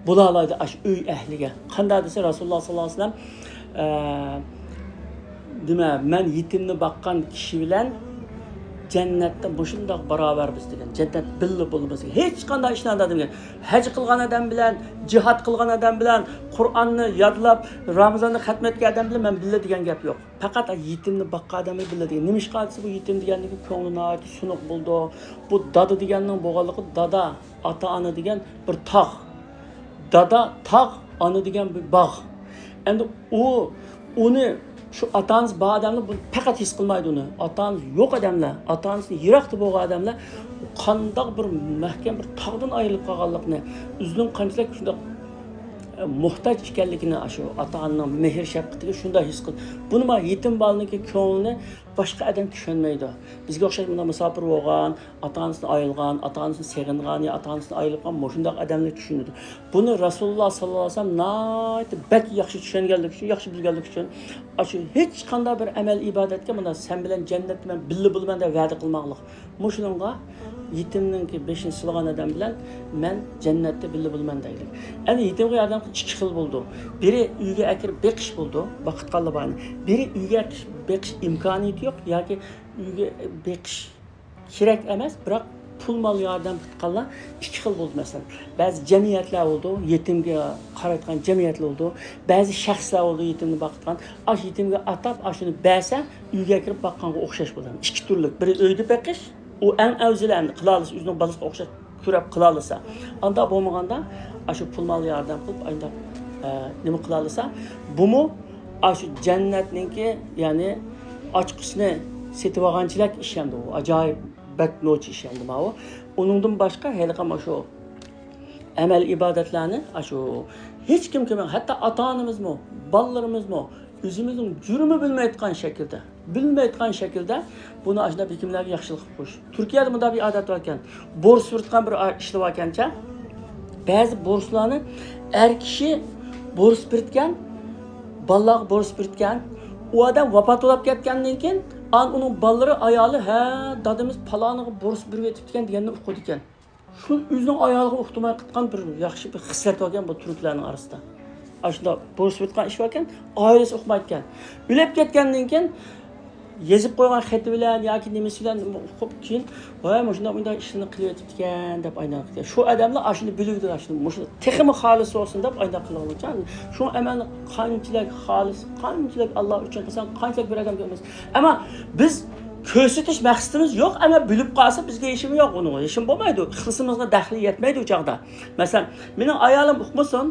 بولالايدۇ ئاشۇ ئۆي ئەھلىگە. قانداق دېسە، رەسۇلۇللا ساللاللاھۇ ئەلەيھى ۋەسەللەم، ئە، نېمە، مەن يېتىمنى باققان كىشى بىلەن جەننەتتە مۇشۇنداق باراۋەرمىز دېگەن، جەننەت بىللە بولىمىز دېگەن. ھېچقانداق ئىشنى ئانداق دېمىگەن. ھەج قىلغان ئادەم بىلەن، جىھاد قىلغان ئادەم بىلەن، قۇرئاننى يادلاپ، رامىزاننى خەتمە ئەتكەن ئادەم بىلەن مەن بىللە دېگەن گەپ يوق. پەقەت يېتىمنى باققان ئادەم بىللە دېگەن. نېمىشقا دېسە، بۇ يېتىم دېگەندىكى كۆڭلى ناھايىتى سۇنۇق بولىدۇ. بۇ دادا دېگەننىڭ بولغانلىقى، دادا، ئاتا-ئانا دېگەن بىر تاغ. دادا تاغ، ئانا دېگەن بىر باغ. ئەمدى ئۇ، ئۇنى، شۇ ئاتا-ئانىسى بار ئادەملەر بۇنى پەقەت ھېس قىلمايدۇ ئۇنى. ئاتا-ئانىسى يوق ئادەملەر، ئاتا-ئانىسى يىراقتا بولغان ئادەملەر قانداق بىر مەھكەم بىر تاغدىن ئايرىلىپ قالغانلىقىنى، ئۆزىنىڭ قانچىلىك شۇنداق موھتاج ئىكەنلىكىنى، ئاشۇ ئاتا-ئانىنىڭ مېھىر-شەپقىتىگە شۇنداق ھېس قىل. بۇنىما يېتىم بالىنىڭكى كۆڭلىنى باشقا ئادەم چۈشەنمەيدۇ. بىزگە ئوخشاش مۇنداق مۇساپىر بولغان، ئاتا-ئانىسىدىن ئايرىلغان، ئاتا-ئانىسىنى سېغىنغان يا ئاتا-ئانىسىدىن ئايرىلىپ قالغان مۇشۇنداق ئادەملەر چۈشىنىدۇ. بۇنى رەسۇلۇللا ساللاللاھۇ ئەلەيھى ۋەسەللەم ناھايىتى بەك ياخشى چۈشەنگەنلىكى ئۈچۈن، ياخشى بىلگەنلىكى ئۈچۈن، ئاشۇ ھېچقانداق بىر ئەمەل ئىبادەتكە مۇنداق سەن بىلەن جەننەتتە مەن بىللە بولىمەن دەپ ۋەدە قىلماقلىق. مۇشۇنىڭغا يېتىمنىڭكى بېشىنى سىلىغان ئادەم بىلەن مەن جەننەتتە بىللە بولىمەن دەيلى. ئەمدى يېتىمگە ياردەم قىلىش ئىككى خىل بولىدۇ. بىرى ئۆيگە ئەكىرىپ بېقىش بولىدۇ، ۋاقىت قالدى بارنى. بىرى ئۆيگە ئەكىرىپ بېقىش ئىمكانىيىتى يوق ياكى ئۆيگە بېقىش كېرەك ئەمەس، بىراق پۇل مال ياردەم قىلىدىغانلار ئىككى خىل بولىدۇ. مەسىلەن، بەزى جەمئىيەتلەر بولىدۇ، يېتىمگە قارايدىغان جەمئىيەتلەر بولىدۇ، بەزى شەخسلەر بولىدۇ، يېتىمنى باقىدىغان. ئاشۇ يېتىمگە ئاتاپ، ئاشۇنى بەرسە، ئۆيگە كىرىپ باققانغا ئوخشاش بولىدۇ. ئىككى تۈرلۈك، بىرى ئۆيدە بېقىش، ئۇ ئەڭ ئەۋزىلى، ئەمدى قىلالىسا، ئۆزىنىڭ بالىسىغا ئوخشاش كۆرەپ قىلالىسا. ئاندا بولمىغاندا، ئاشۇ پۇل مال ياردەم قىلىپ، ئانداق، ئە، نېمە قىلالىسا، بۇمۇ ئاشۇ جەننەتنىڭكى، يەنى ئاچقۇچىنى سېتىۋالغانچىلىك ئىش ئەمدى ئۇ. ئاجايىپ بەك نوچى ئىش ئەمدى ماۋۇ. ئۇنىڭدىن باشقا ھېلىقى مۇشۇ ئەمەل ئىبادەتلەرنى، ئاشۇ ھېچ كىم كۆرمەي، ھەتتا ئاتا-ئانىمىزمۇ، بالىلىرىمىزمۇ، ئۆزىمىزنىڭ جۈرمى بىلمەيدىغان شەكىلدە، بىلمەيدىغان شەكىلدە بۇنى ئاشۇنداق بېكىملەرگە ياخشىلىق قىلىپ قويۇش. تۈركىيەدە مۇنداق بىر ئادەت باركەن، بورس سۈرتكەن بىر ئا-، ئىشلار باركەنچە، بەزى بورسلارنى ئەر كىشى بورس بېرىدىكەن، بالىلارغا بورس بېرىدىكەن. ئۇ ئادەم ۋاپات بولۇپ كەتكەندىن كېيىن، ئان ئۇنىڭ بالىلىرى، ئايالى، ھە، دادىمىز پالانىغا بورس بېرىۋېتىپتىكەن دېگەننى ئۇقىدىكەن. شۇ ئۆزىنىڭ ئايالىغا ئۇقتۇرماي قىلغان بىر ياخشى بىر خىسلەت باركەن بۇ تۈركلەرنىڭ ئارىسىدا. ئاشۇنداق بورس بېرىدىغان ئىش باركەن، ئائىلىسى ئۇقمايدىكەن. ئۆلۈپ كەتكەندىن كېيىن يېزىپ قويغان خېتى بىلەن ياكى نېمىسى بىلەن ئۇقۇپ كېيىن، ۋاي، مۇشۇنداق، مۇنداق ئىشلارنى قىلىۋېتىپتىكەن دەپ ئاينىغان. شۇ ئادەملەر ئاشۇنى بىلىۋېتىدۇ، ئاشۇنى، مۇشۇ تېخىمۇ خالىس بولسۇن دەپ ئايناق قىلغانچە. شۇ ئەمەلنى قانچىلىك خالىس، قانچىلىك ئاللا ئۈچۈن قىلساڭ، قانچىلىك بىر ئادەم كۆرمەس. ئەمما بىز كۆرسىتىش مەقسىتىمىز يوق، ئەمما بىلىپ قالسا بىزگە ھېشىم يوق، ئۇنىڭغا ھېشىم بولمايدۇ. ئىخلىسىمىزغا دەخلى يەتمەيدۇ ئۇ چاغدا. مەسىلەن، مېنىڭ ئايالىم ئۇقمىسۇن،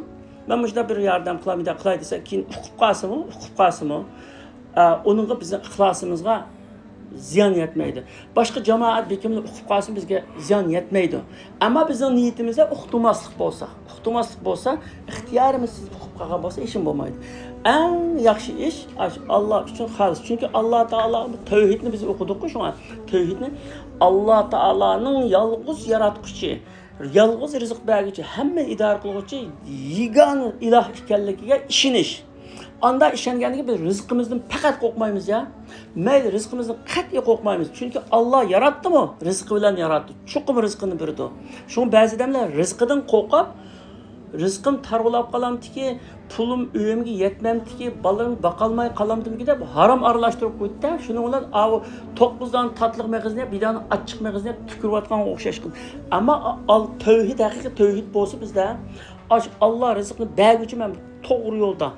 مەن مۇشۇنداق بىر ياردەم قىلاي، مۇنداق قىلاي دېسە، كېيىن ئۇقۇپ قالسىمۇ، ئۇقۇپ قالسىمۇ، ئە، ئۇنىڭغا بىزنىڭ ئىخلاسىمىزغا زىيان يەتمەيدۇ. باشقا جامائەت بېكىملىرى ئۇقۇپ قالسا بىزگە زىيان يەتمەيدۇ. ئەمما بىزنىڭ نىيىتىمىزدە ئۇقتۇرماسلىق بولسا، ئۇقتۇرماسلىق بولسا، ئىختىيارىمىزسىز ئۇقۇپ قالغان بولسا ھېچنېمە بولمايدۇ. ئەڭ ياخشى ئىش، ئاشۇ ئاللا ئۈچۈن خالىس. چۈنكى ئاللا تائالا، تەۋھىدنى بىز ئوقۇدۇققۇ شۇڭا. تەۋھىدنى، ئاللا تائالانىڭ يالغۇز ياراتقۇچى، يالغۇز رىزىق بەرگۈچى، ھەممىنى ئىدارە قىلغۇچى يېگانە ئىلاھ ئىكەنلىكىگە ئىشىنىش. ئاندا ئىشەنگەندىكى بىز رىزقىمىزدىن پەقەت قورقمايمىز يا. مەيلى، رىزقىمىزدىن قەتئىي قورقمايمىز. چۈنكى ئاللا ياراتتىمۇ، رىزقى بىلەن ياراتتى. چوقۇم رىزقىنى بېرىدۇ. شۇڭا بەزى ئادەملەر رىزقىدىن قورقۇپ، رىزقىم تار بولاپ قالامتىكى، پۇلۇم ئۆيۈمگە يەتمەمتىكى، بالىلىرىمنى باقالماي قالامدىمىكى دەپ ھارام ئارىلاشتۇرۇپ قويدى-دە، شۇنىڭ بىلەن ئاۋۇ توققۇز دانە تاتلىق مېغىزنى يەپ، بىر دانە ئاچچىق مېغىزنى يەپ تۈكۈرۈۋاتقانغا ئوخشاش قىلدى. ئەمما ئال-، تەۋھىد، ھەقىقىي تەۋھىد بولسا بىزدە، ئاش-، ئاللا رىزىقنى بەرگۈچى، مەن توغرا يولدا،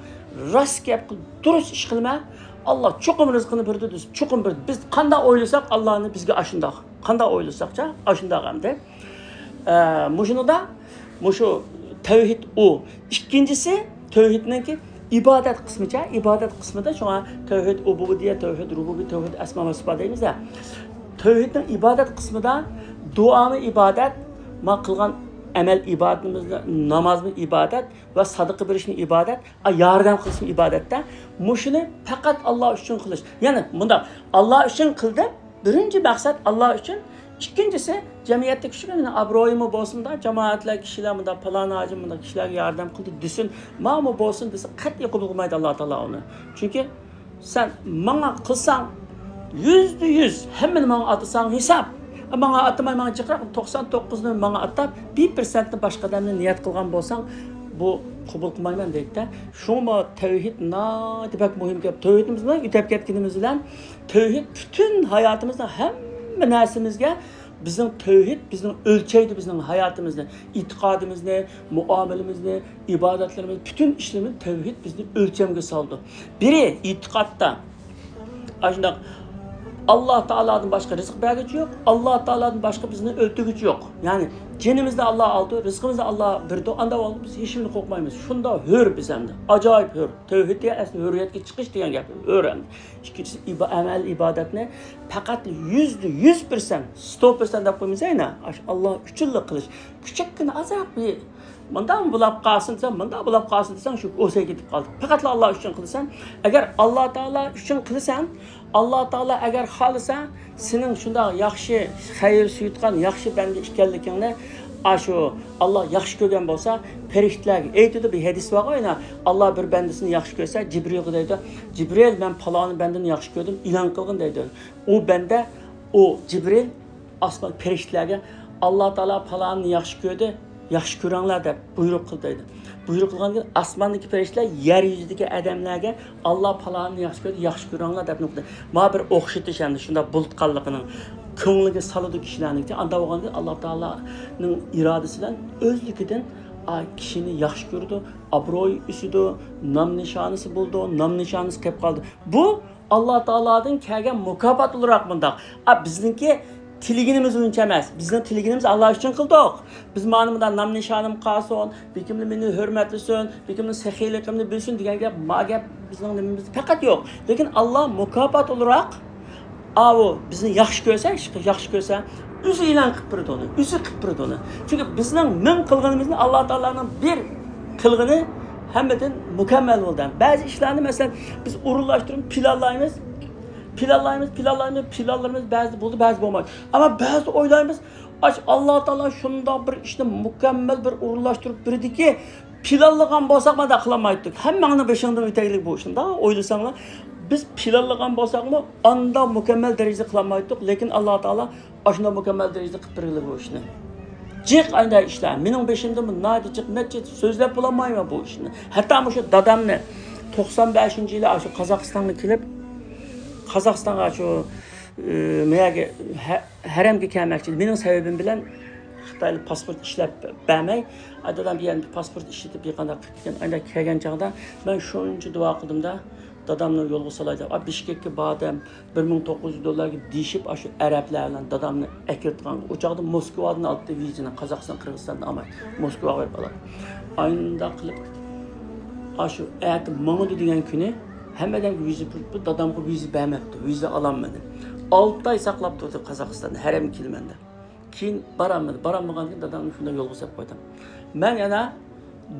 راست گەپ قىلىپ، دۇرۇس ئىش قىلىمەن، ئاللا چوقۇم رىزقىنى بېرىدۇ دېسە، چوقۇم بېرىدۇ. بىز قانداق ئويلىساق، ئاللانى بىزگە ئاشۇنداق. قانداق ئويلىساقچە، ئاشۇنداق ئەمدى. ئە، مۇشۇنىڭدا، مۇشۇ تەۋھىد ئۇ. ئىككىنچىسى، تەۋھىدنىڭكى ئىبادەت قىسمىچە، ئىبادەت قىسمىدا شۇڭا تەۋھىد ئۇبۇدىيە، تەۋھىد رۇبۇبىيە، تەۋھىد ئەسما ۋە سىپات دەيمىز-دە. تەۋھىدنىڭ ئىبادەت قىسمىدا دۇئامۇ ئىبادەت، ما قىلغان ئەمەل ئىبادىتىمىزنى، نامازمۇ ئىبادەت ۋە سادىقە بېرىشمۇ ئىبادەت، ئا، ياردەم قىلىشمۇ ئىبادەت-دە. مۇشۇنى پەقەت ئاللا ئۈچۈن قىلىش. يەنى مۇنداق، ئاللا ئۈچۈن قىل دەپ، بىرىنچى مەقسەت ئاللا ئۈچۈن، ئىككىنچىسى جەمئىيەتتە كىشىلەر مېنىڭ ئابرۇيۇممۇ بولسۇن، مۇنداق جامائەتلەر، كىشىلەر مۇنداق پالان ھاجىم مۇنداق كىشىلەرگە ياردەم قىلدى دېسۇن، ماڭىمۇ بولسۇن دېسە، قەتئىي قوبۇل قىلمايدۇ ئاللا تائالا ئۇنى. چۈنكى سەن ماڭا قىلساڭ، يۈزدە يۈز ھەممىنى ماڭا ئاتىساڭ ھېساب. ماڭا ئاتىماي، ماڭا جىقراق توقسان توققۇزنى ماڭا ئاتاپ، بىر پىرسەنتنى باشقا ئادەمنى نىيەت قىلغان بولساڭ، بۇ قوبۇل قىلمايمەن دەيدۇ-دە. شۇڭا تەۋھىد ناھايىتى بەك مۇھىم گەپ. تەۋھىدىمىز بىلەن ئۆتەپ كەتكىنىمىز بىلەن، تەۋھىد پۈتۈن ھاياتىمىزنىڭ ھەممە نەرسىمىزگە، بىزنىڭ تەۋھىد بىزنىڭ ئۆلچەيدۇ، بىزنىڭ ھاياتىمىزنى، ئېتىقادىمىزنى، مۇئامىلىمىزنى، ئىبادەتلىرىمىز، پۈتۈن ئىشلىرىمىز تەۋھىد بىزنى ئۆلچەمگە سالىدۇ. بىرى ئېتىقادتا، ئاشۇنداق، ئاللا تائالادىن باشقا رىزىق بەرگۈچى يوق، ئاللا تائالادىن باشقا بىزنى ئۆلتۈرگۈچى يوق. يەنى جېنىمىزنى ئاللا ئالىدۇ، رىزقىمىزنى ئاللا بېرىدۇ، ئاندا بولغاندا بىز ھېچنېمىدىن قورقمايمىز. شۇنداق ھۆر بىز ئەمدى. ئاجايىپ ھۆر. تەۋھىد دېگەن ئەسلى ھۆرىيەتكە چىقىش دېگەن گەپ. ھۆر ئەمدى. ئىككىنچىسى، ئىبا-، ئەمەل ئىبادەتنى پەقەت يۈزدە يۈز پىرسەنت، سەكسەن پىرسەنت دەپ قويمىسا يەنە، ئاشۇ ئاللا ئۈچۈنلا قىلىش. كىچىككىنە ئازراق بىر مۇنداقمۇ بولاپ قالسۇن دېسەم، مۇنداق بولاپ قالسۇن دېسەڭ، شۇ ئوساي كېتىپ قالدى. پەقەتلا ئاللا ئۈچۈن قىلىسەن. ئەگەر ئاللا تائالا ئۈچۈن قىلىسەن، ئاللا تائالا ئەگەر خالىسا، سېنىڭ شۇنداق ياخشى خەير سۆيىدىغان ياخشى بەندە ئىكەنلىكىڭنى ئاشۇ ئاللا ياخشى كۆرگەن بولسا، پەرىشتىلەرگە ئېيتىدۇ. بىر ھەدىس بارغۇ، يەنە ئاللا بىر بەندىسىنى ياخشى كۆرسە، جىبرىلغا دەيدۇ، جىبرىل، مەن پالانى بەندىنى ياخشى كۆردۈم، ئېلان قىلغىن دەيدۇ. ئۇ بەندە، ئۇ جىبرىل ئاسمان پەرىشتىلەرگە، ئاللا تائالا پالانىنى ياخشى كۆردى، ياخشى كۆرۈڭلار دەپ بۇيرۇق قىلدى دەيدۇ. بۇيرۇق قىلغاندىن كېيىن ئاسماندىكى پەرىشتىلەر يەر يۈزىدىكى ئادەملەرگە، ئاللا پالانىنى ياخشى كۆرىدۇ، ياخشى كۆرۈڭلار دەپ نۇقتا. ما بىر ئوخشىتىش ئەمدى شۇنداق بۇلۇت قانلىقىنىڭ كۆڭلىگە سالىدۇ كىشىلەرنىڭكى. ئاندا بولغاندىن كېيىن ئاللا تائالانىڭ ئىرادىسى بىلەن ئۆزلۈكىدىن، ئا، كىشىنى ياخشى كۆرىدۇ، ئابرۇيى ئۆسىدۇ، نام نىشانىسى بولىدۇ، نام نىشانىسى قېلىپ قالىدۇ. بۇ ئاللا تائالادىن كەلگەن مۇكاپات ئولتۇراق مۇنداق. ئا، بىزنىڭكى تىلىگىنىمىز ئۇنچە ئەمەس. بىزنىڭ تىلىگىنىمىز ئاللا ئۈچۈن قىلدۇق. بىز مانا مۇنداق نام نىشانىم قالسۇن، بېكىملى مېنى ھۆرمەتلىسۇن، بېكىملى سېخىيلىقىمنى بىلسۇن دېگەن گەپ، ما گەپ بىزنىڭ نېمىمىزدە پەقەت يوق. لېكىن ئاللا مۇكاپات ئولتۇراق، ئاۋۇ بىزنى ياخشى كۆرسە، ياخشى كۆرسە، ئۆزى ئېلان قىلىپ بېرىدۇ ئۇنى، ئۆزى قىلىپ بېرىدۇ ئۇنى. چۈنكى بىزنىڭ مىڭ قىلغىنىمىزنى ئاللا تائالانىڭ بىر قىلغىنى ھەممىدىن مۇكەممەل بولىدۇ. بەزى ئىشلارنى، مەسىلەن، بىز ئورۇنلاشتۇرۇپ پىلانلايمىز، پىلانلايمىز، پىلانلايمىز، پىلانلىرىمىز بەزىدە بولىدۇ، بەزىدە بولمايدۇ. ئەمما بەزىدە ئويلايمىز، ئاش، ئاللا تائالا شۇنداق بىر ئىشنى مۇكەممەل بىر ئورۇنلاشتۇرۇپ بېرىدىكى، پىلانلىغان بولساق مانا قىلالمايتتۇق. ھەممىڭنىڭ بېشىڭدىن ئۆتەيلىك بۇ ئىشنى دا ئويلىساڭلار. بىز پىلانلىغان بولساقمۇ ئاندا مۇكەممەل دەرىجىدە قىلالمايتتۇق، لېكىن ئاللا تائالا ئاشۇنداق مۇكەممەل دەرىجىدە قىلىپ بېرىلدى بۇ ئىشنى. جىق ئانداق ئىشلار. مېنىڭ بېشىمدىمۇ ناھايىتى جىق، نەچچە سۆزلەپ بولالمايمەن بۇ ئىشنى. ھەتتا مۇشۇ دادامنى توقسان بەشىنچى يىلى ئاشۇ قازاقىستانغا كېلىپ، قازاقىستانغا شۇ، ئى، مەيەگە ھە-، ھەرەمگە كەلمەكچى. مېنىڭ سەۋەبىم بىلەن خىتايلار پاسپورت ئىشلەپ بەرمەي، ئاي، دادام بۇ يەردە پاسپورت ئىشلىتىپ بىر قانداق قىلىپ كەلگەن. ئانداق كەلگەن چاغدا مەن شۇنچە دۇئا قىلدىم-دە، دادامنى يولغا سالاي دەپ. ئا، بىشكەككە باردىم. بىر مىڭ توققۇز يۈز دوللارغا دېيىشىپ، ئاشۇ ئەرەبلەر بىلەن دادامنى ئەكىرتقان. ئۇ چاغدا موسكۋادىن ئالاتتى ۋىزىنى، قازاقىستان، قىرغىزىستاندىن ئالماي. موسكۋاغا بېرىپ ئالاتتى. ئانداق قىلىپ، ئاشۇ ئەتە ماڭىدۇ دېگەن كۈنى ھەممە ئادەمگە ۋىزا پۇرىتىپ، دادامغا ۋىزا بەرمەپتۇ. ۋىزا ئالالمىدى. ئالتە ئاي ساقلاپ تۇردى قازاقىستاندا، ھەرەمگە كېلىمەن دەپ. كېيىن بارالمىدى. بارالمىغاندىن كېيىن دادامنى شۇنداق يولغا سېلىپ قويدۇم. مەن يەنە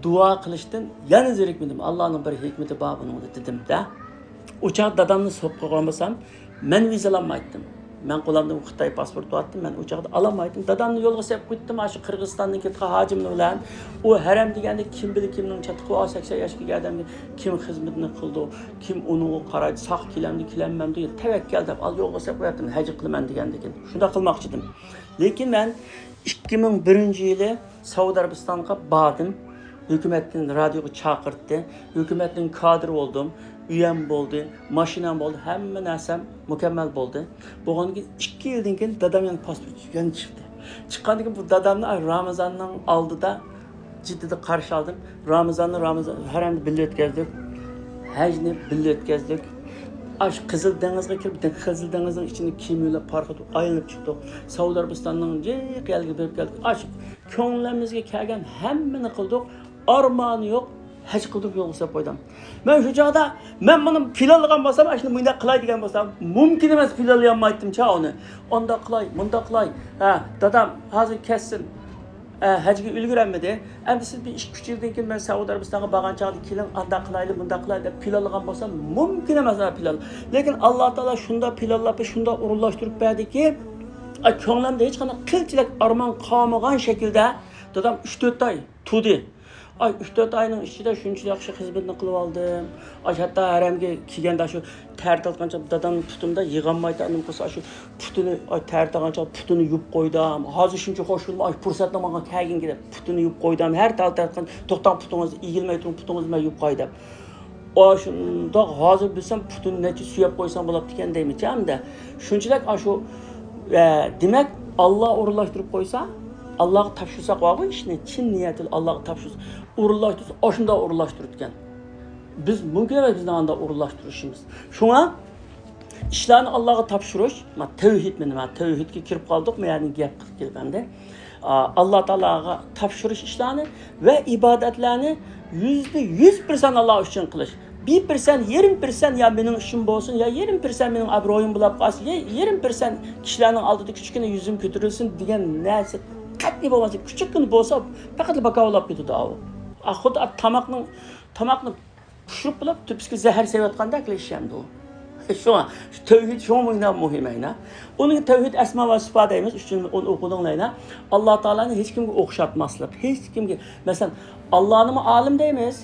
دۇئا قىلىشتىن يەنە زېرىكمىدىم. ئاللانىڭ بىر ھېكمىتى بار بۇنىڭدا دېدىم-دە. ئۇ چاغ دادامنى سوقۇپ قويغان بولسام، مەن ۋىزا ئالالمايتتىم. مەن قولۇمدا خىتاي پاسپورتى بارتتى، مەن ئۇ چاغدا ئالالمايتتىم. دادامنى يولغا سېلىپ قويدۇم، ئاشۇ قىرغىزىستاندىن كېتىدىغان ھاجىمنى بىلەن. ئۇ ھەرەم دېگەندە كىم بىلەر كىمنىڭ چاتىقى بار، سەكسەن ياشقا كەلگەن ئادەمگە كىم خىزمىتىنى قىلىدۇ، كىم ئۇنىڭغا قارايدۇ، ساق كېلەمدۇ، كېلەلمەمدۇ، تەۋەككەل دەپ، ئال يولغا سېلىپ قوياتتىم، ھەج قىلىمەن دېگەندىكىن. شۇنداق قىلماقچىدىم. لېكىن مەن ئىككى مىڭ بىرىنچى يىلى سەئۇدى ئەرەبىستانغا باردىم. ھۆكۈمەتتىن رادىيوغا چاقىرتتى. ھۆكۈمەتنىڭ كادىرى بولدۇم. ئۆيەم بولدى، ماشىنام بولدى، ھەممە نەرسەم مۇكەممەل بولدى. بولغاندىن كېيىن ئىككى يىلدىن كېيىن دادام يەنە پاسپورت يەنە چىقتى. چىققاندىن كېيىن بۇ دادامنى ئاي، رامىزاننىڭ ئالدىدا جىددىدە قارشى ئالدىم. رامىزاننى رامىزان ھەرەمدە بىللە ئۆتكەزدۇق. ھەجنى بىللە ئۆتكەزدۇق. ئاش قىزىل دېڭىزغا كىرىپ، دە-، قىزىل دېڭىزنىڭ ئىچىنى كېمە بىلەن پاراخوت ئايلىنىپ چىقتۇق. سەئۇدى ئەرەبىستاننىڭ جىق يەرلىرىگە بېرىپ كەلدۇق. ئاش كۆڭلىمىزگە كەلگەن ھەممىنى قىلدۇق. ئارمانى يوق، ھەج قىلدۇق يولغا سېلىپ قويدۇم. مەن شۇ چاغدا، مەن بۇنى پىلانلىغان بولسام، ئاشۇنى مۇنداق قىلاي دېگەن بولسام، مۇمكىن ئەمەس، پىلانلىيالمايتتىمچە ئۇنى. ئۇنداق قىلاي، مۇنداق قىلاي. ھە، دادام ھازىر كەتسۇن. ئە، ھەجگە ئۈلگۈرەلمىدى. ئەمدى سىز بىر ئىككى، ئۈچ يىلدىن كېيىن مەن سەئۇدى ئەرەبىستانغا بارغان چاغدا كېلىڭ، ئانداق قىلايلى، مۇنداق قىلاي دەپ پىلانلىغان بولسام، مۇمكىن ئەمەس ئۇنداق پىلان. لېكىن ئاللا تائالا شۇنداق پىلانلاپ، شۇنداق ئورۇنلاشتۇرۇپ بەردىكى، ئا، كۆڭلۈمدە ھېچقانداق قىلچىلىك ئارمان قالمىغان شەكىلدە دادام ئۈچ تۆت ئاي تۇردى. ئاي، ئۈچ تۆت ئاينىڭ ئىچىدە شۇنچە ياخشى خىزمىتىنى قىلىۋالدىم. ئاي، ھەتتا ھەرەمگە كىرگەندە شۇ تەر تارتقان چاغدا دادامنىڭ پۇتىنى يىغالمايتتى، ئاندىن قالسا شۇ پۇتىنى، ئاي، تەر تارتقان چاغدا پۇتىنى يۇيۇپ قويدۇم. ھازىر شۇنچە خوش بولدۇم، ئاي، پۇرسەتنى ماڭا كەلگىنكى دەپ پۇتىنى يۇيۇپ قويدۇم. ھەر تەر تارتقان، توختاڭ، پۇتىڭىزنى ئېگىلمەي تۇرۇڭ، پۇتىڭىزنى مەن يۇيۇپ قوياي دەپ. ئاشۇنداق ھازىر بىلسەم پۇتىنى نەچچە سۆيەپ قويساڭ بولاتتىكەن دەيمەن ئەمدى. شۇنچىلىك ئاشۇ، ئە، دېمەك، ئاللا ئورۇنلاشتۇرۇپ قويسا، ئاللاغا تاپشۇرساق بارغۇ ئىشنى، چىن نىيەتىدە ئاللاغا تاپشۇرسا، ئورۇنلاشتۇرسا، ئاشۇنداق ئورۇنلاشتۇرىدىكەن. بىز مۇمكىن ئەمەس بىزنىڭ ئانداق ئورۇنلاشتۇرۇشىمىز. شۇڭا ئىشلارنى ئاللاغا تاپشۇرۇش، ما، تەۋھىد مانا، تەۋھىدكە كىرىپ قالدۇق، ما يەردىن گەپ قىلىپ كېلىپ ئەمدى. ئا، ئاللا تائالاغا تاپشۇرۇش ئىشلارنى ۋە ئىبادەتلەرنى يۈزدە يۈز پىرسەنت ئاللا ئۈچۈن قىلىش. بىر پىرسەنت، يېرىم پىرسەنت يا مېنىڭ ئۈچۈن بولسۇن، يا يېرىم پىرسەنت مېنىڭ ئابرۇيۇم بولاپ قالسۇن، يا يېرىم پىرسەنت كىشىلەرنىڭ ئالدىدا كىچىككىنە يۈزۈم كۆتۈرۈلسۇن دېگەن نەرسە قەتئىي بولماس. كىچىككىنە بولسا، پەقەتلا باكاۋۇلاپ كېتىدۇ ئاۋۇ. ئا، خۇددى تاماقنىڭ، تاماقنى پىشۇرۇپ بولۇپ، تۆپىسىگە زەھەر سېلىۋاتقاندەك ئىش ئەمدى ئۇ. شۇڭا، شۇ تەۋھىد شۇڭا مۇنداق مۇھىم ئەينا. ئۇنىڭ تەۋھىد ئەسما ۋە سىپات دەيمىز، ئۈچىنچى ئۇنى ئوقۇدۇڭلار ئەينا. ئاللا تائالانى ھېچكىمگە ئوخشاتماسلىق، ھېچكىمگە، مەسىلەن، ئاللانىمۇ ئالىم دەيمىز،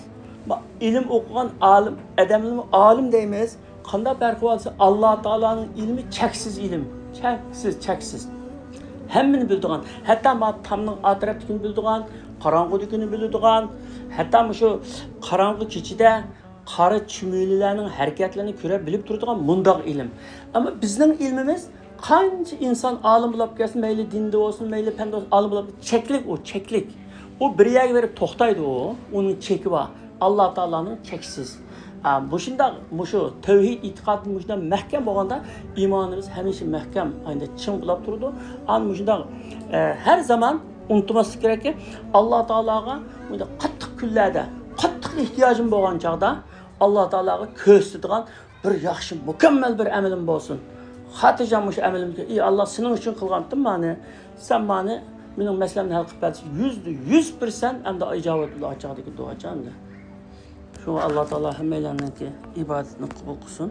ئىلىم ئوقۇغان ئالىم، ئادەمنىمۇ ئالىم دەيمىز. قانداق پەرقى بار دېسە، ئاللا تائالانىڭ ئىلمى چەكسىز ئىلىم، چەكسىز، چەكسىز. ھەممىنى بىلىدىغان، ھەتتا ما تامنىڭ ئارقا تەرەپتىكىنى بىلىدىغان، قاراڭغۇدىكىنى بىلىدىغان، ھەتتا مۇشۇ قاراڭغۇ كېچىدە قارا چۈمۈلىلەرنىڭ ھەرىكەتلىرىنى كۆرۈپ بىلىپ تۇرىدىغان مۇنداق ئىلىم. ئەمما بىزنىڭ ئىلمىمىز قانچە ئىنسان ئالىم بولۇپ كەلسۇن، مەيلى دىندا بولسۇن، مەيلى پەندە بولسۇن، ئالىم بولۇپ، چەكلىك ئۇ، چەكلىك. ئۇ بىر يەرگە بېرىپ توختايدۇ، ئۇ، ئۇنىڭ چېكى بار. ئاللا تائالانىڭ چەكسىز. ئا، مۇشۇنداق، مۇشۇ تەۋھىد ئېتىقادى مۇشۇنداق مەھكەم بولغاندا، ئىمانىمىز ھەمىشە مەھكەم، ئەندى چىڭ بولاپ تۇرىدۇ. ئان مۇشۇنداق، ئە، ھەر زامان ئۇنتۇماسلىق كېرەككى، ئاللا تائالاغا مۇنداق قاتتىق كۈنلەردە، قاتتىق ئېھتىياجىم بولغان چاغدا، ئاللا تائالاغا كۆرسىتىدىغان بىر ياخشى، مۇكەممەل بىر ئەمىلىم بولسۇن. خاتىرجەم مۇشۇ ئەمىلىمگە، ئى ئاللا، سېنىڭ ئۈچۈن قىلغانتىم مانى، سەن مانى مېنىڭ مەسىلەمنى ھەل قىلىپ بەرسەڭ، يۈزدە يۈز پىرسەنت ئەمدى ئىجابەت بولىدۇ ئاچاغدىكى دۇئاچان دە. شۇڭا ئاللا تائالا ھەممەيلەننىڭكى ئىبادىتىنى قوبۇل قىلسۇن.